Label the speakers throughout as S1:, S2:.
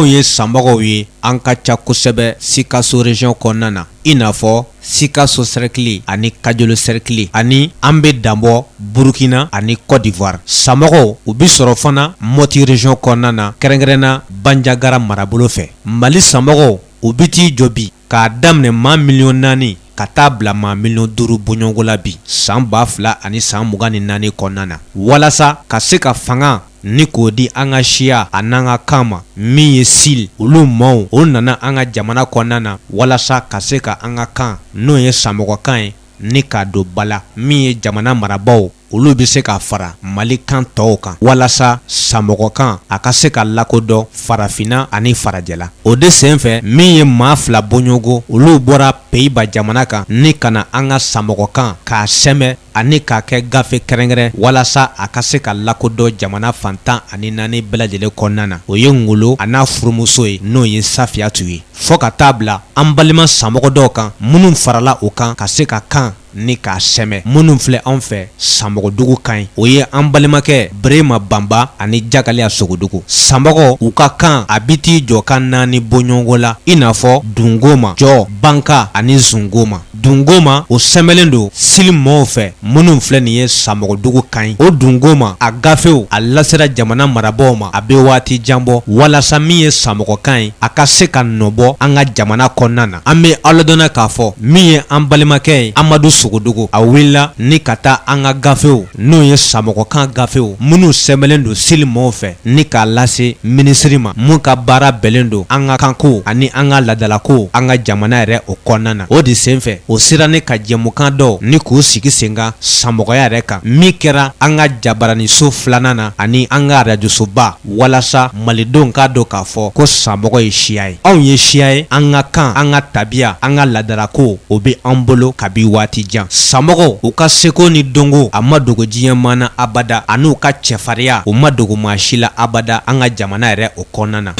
S1: Anw ye Samɔgɔw ye, an ka ca kosɛbɛ Sikaso région kɔnɔna na, i n'a fɔ Sikaso cercle ani Kajolo cercle, ani an bɛ danbɔ Burukina ani Côte d'Ivoire. Samɔgɔw u bɛ sɔrɔ fana Mɔti région kɔnɔna na, kɛrɛnkɛrɛnna Banjagara marabolo fɛ. Mali Samɔgɔw u bɛ t'i jɔ bi k'a daminɛ maa miliyɔn 4 ka taa bila maa miliyɔn 5 bɔɲɔgɔnko la bi san 2024 kɔnɔna na, walasa ka se ka fanga ni k'o di an ka siya a n'an ka kan ma min ye Sil. Olu maaw o nana an ka jamana kɔnɔna na walasa ka se ka an ka kan, n'o ye samɔgɔkan ye, ni k'a don ba la. Min ye jamana marabaaw, olu bɛ se ka fara Mali kan tɔw kan walasa samɔgɔkan a ka se ka lakodɔn farafinna ani farajɛla. O de senfɛ, min ye maa fila bɔɲɔgɔn, olu bɔra Pays-Bas jamana kan ni ka na an ka samɔgɔkan k'a sɛmɛ ani k'a kɛ gafe kɛrɛnkɛrɛn walasa a ka se ka lakodɔn jamana fan 14 bɛɛ lajɛlen kɔnɔna na. O ye Ngolo a n'a furumuso ye, n'o ye Safiyatu ye, fo ka taa bila an balima samɔgɔ dɔw kan minnu farala o kan ka se ka kan ni k'a sɛmɛ. Minnu filɛ anw fɛ Samɔgɔdugu kan ye, o ye an balimakɛ Berema Banba ani Jakaliya Sogodogo. Samɔgɔ u ka kan a bɛ t'i jɔ kan naani bɔɲɔgɔnko la, i n'a fɔ Dungoma, Jɔ, Banka ani Zungoma. Dungoma o sɛmɛlen don Sil mɔɔw fɛ minnu filɛ nin ye Samɔgɔdugu kan ye. O Dungoma a gafew a lasera jamana marabaaw ma a bɛ waati jan bɔ, walasa min ye samɔgɔkan ye a ka se ka nɔbɔ an ka jamana kɔnɔna na. An bɛ aw ladɔnniya k'a fɔ min ye an balimakɛ ye Amadu Sogodogo, a wulila ni ka taa an ka gafew, n'o ye samɔgɔkan gafew minnu sɛmɛlen don Sil mɔɔw fɛ, ni k'a lase minisiri ma mun ka baara bɛnnen don an ka kanko ani an ka laadalako an ka jamana yɛrɛ o kɔnɔna na. O de senfɛ o sera ni ka jɛmukan dɔw ni k'u sigi sen kan samɔgɔya yɛrɛ kan, min kɛra an ka jabaraniso filanan na ani an ka arajosoba, walasa malidenw k'a dɔn k'a fɔ ko samɔgɔ ye siya ye. Anw ye siya ye, an ka kan, an ka tabiya, an ka laadalako o bɛ an bolo kabi waati jan. Samɔgɔw u ka seko ni dɔnko a ma dogo diɲɛ maa na abada, an'u ka cɛfarinya o ma dogo maa si la abada an ka jamana yɛrɛ o kɔnɔna na.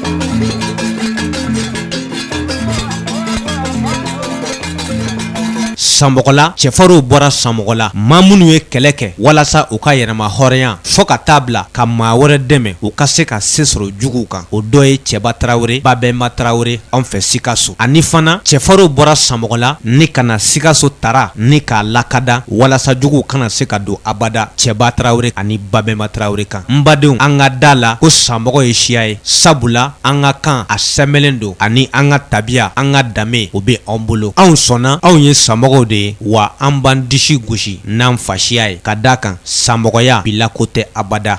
S1: Samɔgɔla cɛfarinw bɔra Samɔgɔla, maa minnu ye kɛlɛ kɛ walasa u ka yɛrɛma hɔrɔnya, fo ka taa bila ka maa wɛrɛ dɛmɛ u ka se ka se sɔrɔ juguw kan, o dɔ ye Cɛba Tarawele, Babɛnba Tarawele anw fɛ Sikaso. Ani fana cɛfarinw bɔra Samɔgɔla ni ka na Sikaso tara ni k'a lakada walasa juguw kana se ka don abada Cɛba Tarawele ani Babɛnba Tarawele kan. N badenw, an ka da la ko Samɔgɔ ye siya ye, sabula an ka kan a sɛmɛlen don ani an ka tabiya, an ka danbe o bɛ anw bolo. Anw sɔnna, anw ye Samɔgɔw de ye, wa an b'an disi gosi n'an fasiya ye, ka d'a kan samɔgɔya bilako tɛ abada.